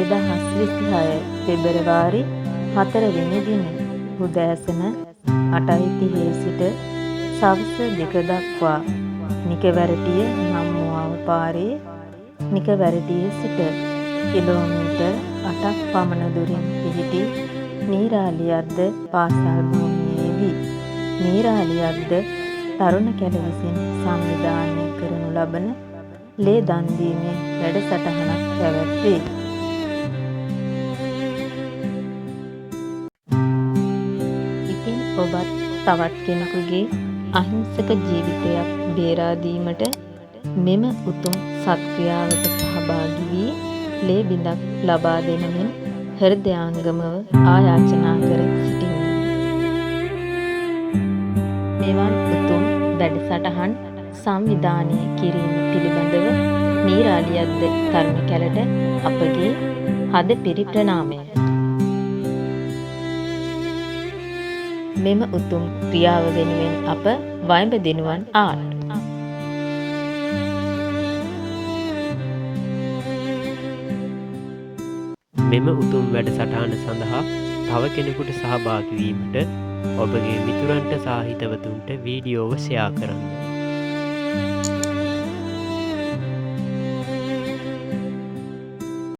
2026 පෙබරවාරි 4 වෙනි දින උදෑසන 8:30 සිට සවස 2 දක්වා නිකවැරටිය නම්මුවාව පාරේ නිකවැරටිය සිට කිලෝමීටර් 8ක් පමණ දුරින් පිහිටි නීරාලියද්ද පාසල් භූමියේදී නීරාලියද්ද තරුණ කැල විසින් සංවිධානය කරනු ලබන ලේ දන් දීමේ වැඩසටහනක් පැවැත්වේ. ඉතින් ඔබත් තවත් කෙනෙකුගේ අහිංසක ජීවිතයක් බේරා දීමට මෙම උතුම් සත්ක්‍රියාවට සහභාගී වී ලේ බිඳක් ලබා දෙන මෙන් හෘදයාංගමව ආයාචනා කර සිටින්න. මෙවන් උතුම් වැඩසටහන් සංවිධානය කිරීම පිළිබඳව නීරාලියද්ද තරුණ කැලට අපගේ හදපිරි ප්‍රණාමය. මෙම උතුම් ක්‍රියාව වෙනුවෙන් අප වයඹ දෙනුවන් ආට්. මෙම උතුම් වැඩසටහන සඳහා තව කෙනෙකුට සහභාගී වීමට ඔබගේ මිතුරන්ට සහ හිතවතුන්ට වීඩියෝව ෂෙයා කරන්න.